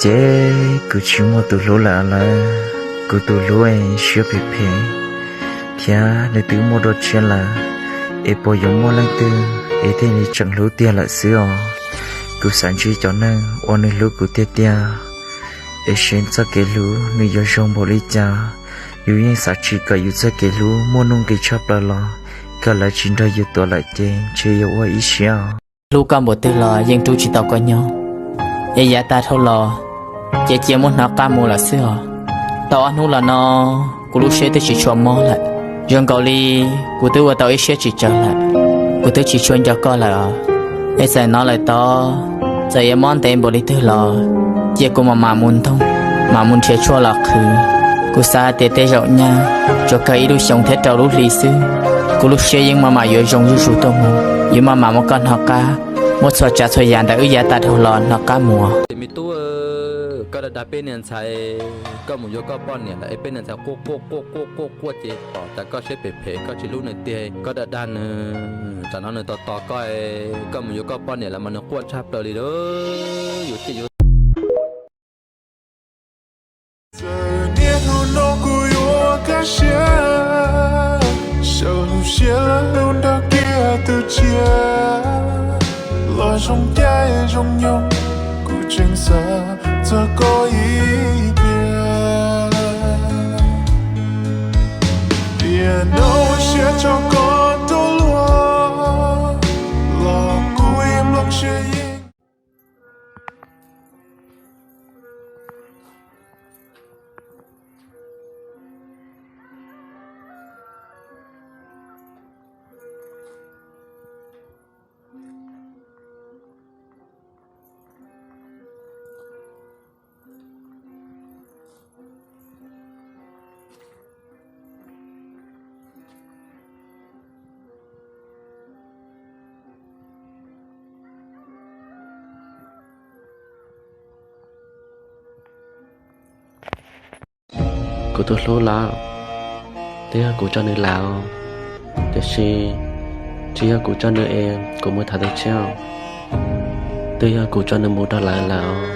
Ces kuv tsis muaj tus hlub lawm lawm, kuv tus hlub es siab phem phem, thiab nws twb muaj dua tshiab lawm, es puas yuav muaj leej twg es thiaj li tseem hlub tiag lawm xwb os. Kuv xav ntsib cov neeg uas nws hlub kuv tiag tiag, es seb txoj kev hlub nws yuav zoo npaum li cas. Yus yeej xav tsis kom yus txoj kev hlub muaj nuj nqis tshaj plaws los kom lawv tsis nrog yus tuav lawm ces ntshe yuav ua ib siab os. Hlub koj npaum twg los yeej rub tsis tau koj nyob, es yav tag dhau los ces cia muab hnov qab mus lawm xwb os. Tau ob hnub los no kuv lub siab twb tsis tshua mob lawm, zoo nkaus li kuv twb ua tau ib siab tsis tsawg lawm, kuv twb tsis tshua nco koj lawm os. Es txawm hnov lawm tod, txawm yuav mob ntev npaum li twg los cia kuv mam mam mus ntoog, mam mus nrhiav tshuaj los qhwv. Kuv xav hais tias tej zaum nyaj tsuas kawg ib lub xyoo thiab rau lub hli xwb, kuv lub siab yeej maj mam yuav zoo zuj zus tuaj mus, yuav maj mam muab koj hnov qab, muab txhua tsav txhua yam ntawm wb yav tag dhau los hnov qab mus. Ces me tub, koj dag dag peb niag ntxhais, koj mus yuav koj poj niam lawm es peb niag ntxhais quaj quaj quaj quaj quaj quaj ces pom tas koj siab phem phem, koj tsis hlub nws tiag, koj dag dag nws, tsam no nws tos tos koj, koj mus yuav koj poj niam lawm mas nws quaj tshaj plaws li lawm. Yuav ciaj yuav txawm niaj hnub no kuv yuav kaj siab, sawv lub siab lub nrog kiag tus tsiaj, los zoo caij zoo nyoog, kuv tseem xav txog koj ib pliag. Tiam no siab tso koj rov luag, los kuv ib nplooj siab yeej. Kuv tus hlub lawm, twb yog kuv tso nws lawm, tiam sis tsis yog kuv tso nws es kuv mus tham tus tshiab, twb yog kuv tso nws mus nrog lawv lawm.